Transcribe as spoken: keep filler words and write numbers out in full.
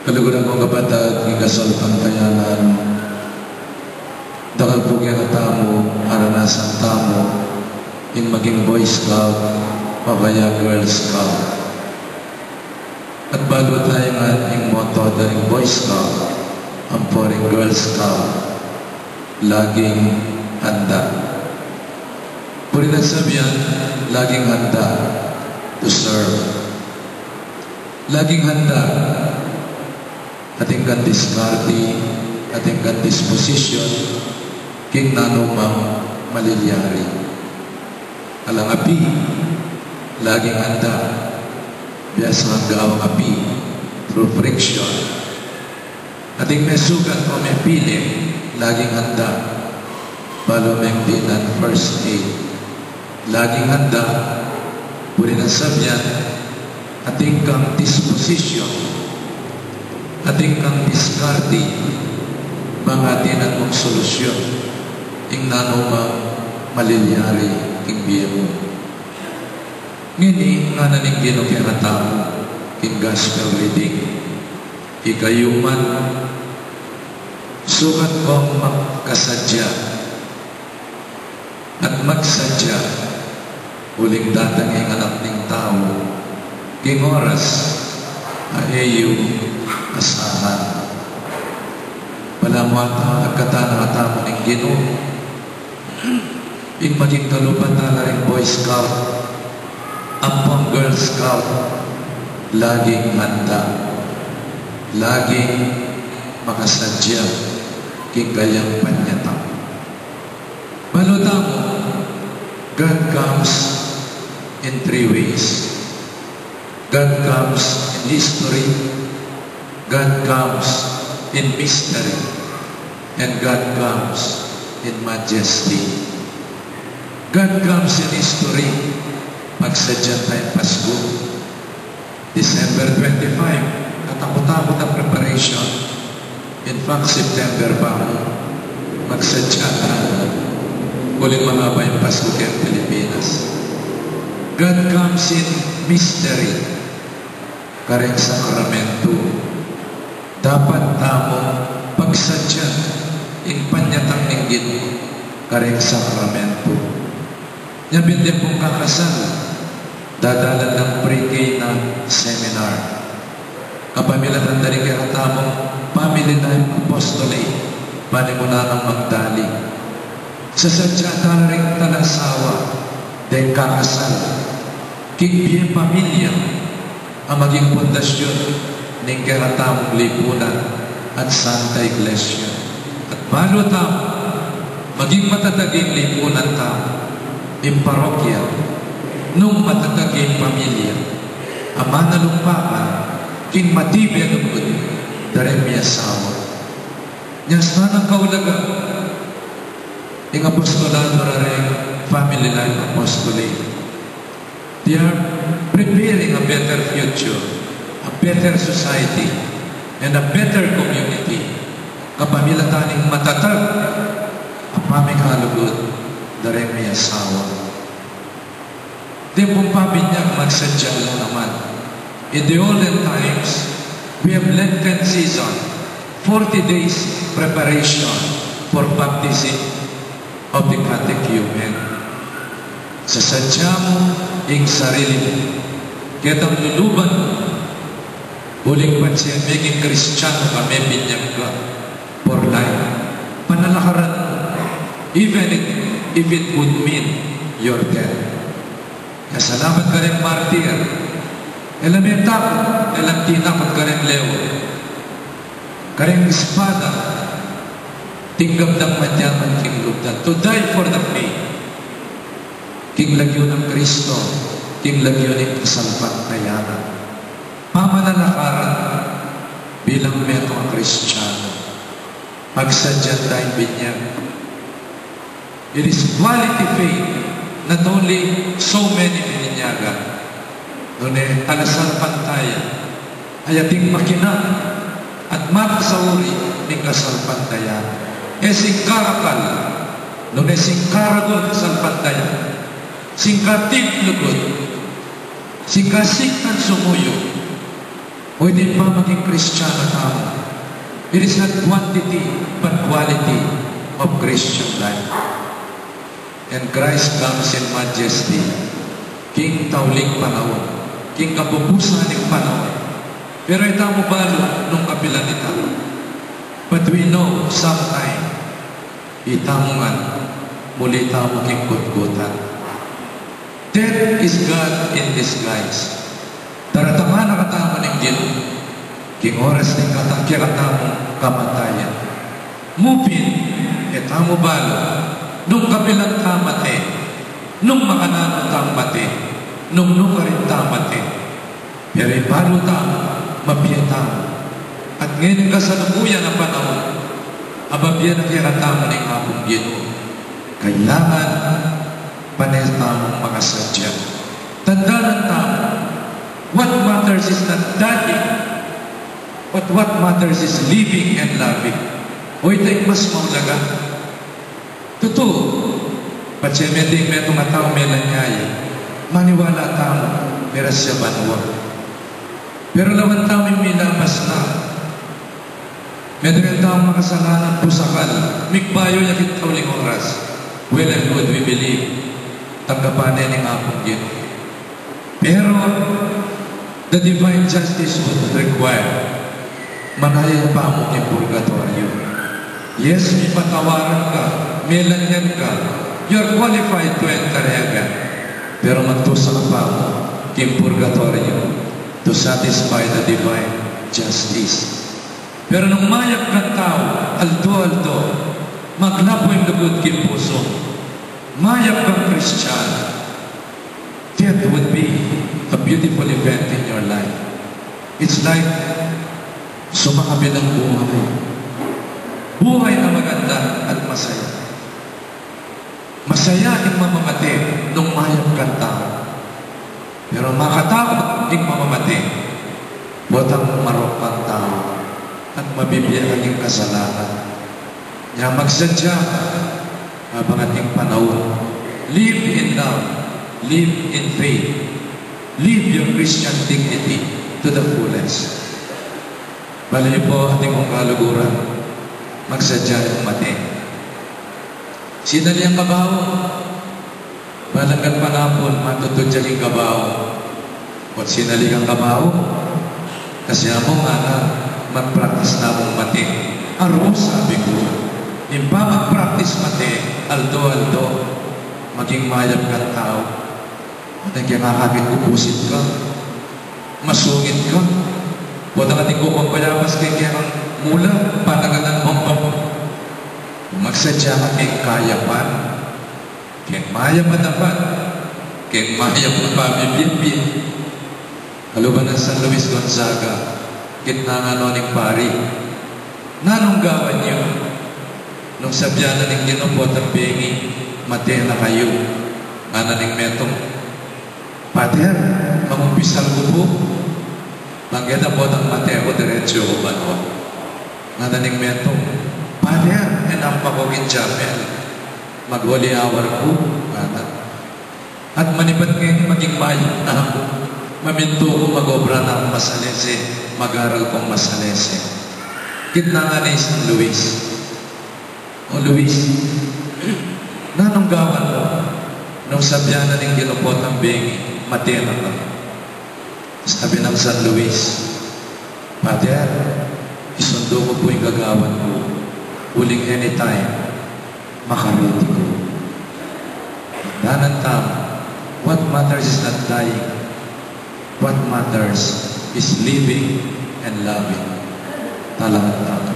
Kaluguran kung kapatad king kasalpantayanan, dakal pu kekatamu, aranasan tamu ing maging Boy Scout, o kaya Girl Scout. At balu taya ngan ing motto da ring Boy Scout ampo ring Girl Scout, laging handa. Puritan sabyan, laging handa to serve. Laging handa. Atin kang diskarte, atin kang disposisyun king nanumang malilyari. Alang api, laging handa. Biasa nang gawang api through friction. Atin mesugat o mepili, laging handa. Balu meng dinan first aid. Laging handa, puritan sabyan, atin kang disposisyun, atin kang diskarte, bang atin mung solusyun ing nanumang malilyari king bie mu. Ngeni, ngana ning Ginu kekatamu king gospel reading, ikayuman, sukat kong makasadya at magsadya uling datang ing Anak ning Tau king oras a e yu asahan. Palamuan ta at katanang atamu ning Ginu ing maging kalupa tala ring Boy Scout ampong Girl Scout, laging handa, laging makasadya king kayang panyatang. Balu tamu, God comes in three ways. God comes in history, God comes in mystery, and God comes in majesty. God comes in history. Pagsadyan taya ing Pasku. December twenty-five, katakut-takut a preparation. In fact, September pa mu, magsadya tana uling mangaba ing Pasku keng Pilipinas. God comes in mystery, kareng sakramentu. Dapat tamu pagsadyan ing panyatang ning Ginu kareng sakramentu. Nya pin deng pung kakasal, dadalan dang pre-K na seminar. Kapamilatan da ring kekatamung Family Life Apostolate, panimunan nang magdali. Sasadya tana ring talasawa deng kakasal king bie pamilya a maging pundasyun ning kekatamung lipunan at Santa Iglesia. At balu tamu, maging matatag ing lipunan tamu, ing parokya, nung matatag ing pamilya a manalumpa man king matibe a lugud da reng miasawa. Nya sana kaulaga ing apostolado da reng Family Life Apostolate. They are preparing a better future, a better society, and a better community. Kapamilatan ning matatag a pamikalugud da reng miasawa. Deng pung pabinyag, magsadya la naman. In the olden times, we have Lenten season, forty days preparation for baptism of the catechumen. Sasadya mu ing sarili mu, ketang luluban mu, uling patse meging Kristiano ka, mebinyag ka for life. Panalakaran mu, even it, if it would mean your death. Kaya salamat kareng martir. E la metakut, e la tinakut kareng leon, kareng espada, tinggap dang madyaman king lub da to die for the faith. King lagyu nang Kristo, king lagyu ning kasalpantayanan. Pamanalakaran bilang metung a Kristiano. Pagsadyan da ing binyag. It is quality faith, not only so many bininyagan, nune talasalpantaya a ating makinang at makasauri ning kasalpantayanan. E singka akal, nune singka ragul kasalpantayanan, singka tip lugud, singka siktan sumuyu, O, iti ing pamaging Kristiyanu tamu. It is not quantity, but quality of Christian life. And Christ comes in majesty. King tauling panaun, king kapupusan ning panaun. Pero e tamu balu nung kapilan ita. But we know sometime, itamu ngan, muli tamu king kutkutan. Death is God in disguise. Daratang na katamu ning Ginu king oras ning kata-, kekatamung kamatayan. Mu pin, e tamu balu nung kapilan ta mate, nung makananu ta mate, nung nukarin ta mate. Pero e balu tamu, mabie tamu. At ngeni king kasalukuyan a panaun, ababie na kekatamu ning Apung Ginu. Kailangan pane tamung makasadya. Tandanan tamu, what matters is not dying, but what matters is living and loving. O, ita ing mas maulaga. Tutu, patse metung a tau melanyayi, maniwala tamu, miras ya banua. Pero lawan tamu ing milabas na. Metung a tau makasalanan, pusakal, migbayu ya king tauling oras. Well and good, we believe. Tanggapan ne ning Apung Ginu. Pero, the divine justice would require, manaya pa mu king purgatoryo. Yes, mipatawaran ka, melanyan ka, you're qualified to enter heaven. Pero magtusa ka pa mu king purgatoryo to satisfy the divine justice. Pero nung mayap kang tau, aldo-aldo, maglapu ing lugud king pusu mu, mayap kang Kristiyan, that would be a beautiful event in your life. It's like sumakabilang buhay. Buhay na maganda at masaya. Masaya ing mamamate nung mayap kang tau. Pero makatakut ing mamamate potang marok kang tau at mabibie ka king kasalanan. Nya magsadya ka, habang atin panaun. Live in love, live in faith, live your Christian dignity to the fullest. Bale yu pu, atin pung kaluguran, magsadya kung mate. Sinali ang kabaong. Balang gatpanapun, matutud ya king kabaong. Ot sinali kang kabaong, kasi amu ngana, mag-practice na mung mate. Aru, sabi ku, ing pamag-practice mate, aldo-aldo, maging mayap kang tau. Ot e keng akakit ku pusit ka, masungit ka. Potang atin ku kung payabas keng kekang mula, panagalan mu pa. Magsadya ka keng kayapan. Keng mayap a dapat, keng mayap a pamibie-bie. Kaluban nang San Luis Gonzaga, kitnangan no ning pari, "Nanung gawan yu nung sabyan na ning Ginu potang bengi, mate na kayu?" Ngana ning metung, "Pader, mangumpisal ku pu. Bangketa potang mate ku, diretsu ku banua." Ngana ning metung, "Pader, e na ku pa king chapel. Mag-holy hour ku," ngana. "At manibat ngeni, maging mayap na ku. Mamintu ku, mag-obra na kung masalese, mag-aral kung masalese." Kitnangan ne i San Luis, "O Luis, nanung gawan mu nung sabyan na ning Ginu potang bengi, mate na ka?" Sabi nang San Luis, "Pader, isundu ku pu ing gagawan ku, uling anytime, makariti ku." Tandanan tamu, what matters is not dying. What matters is living and loving. Talangan tamu.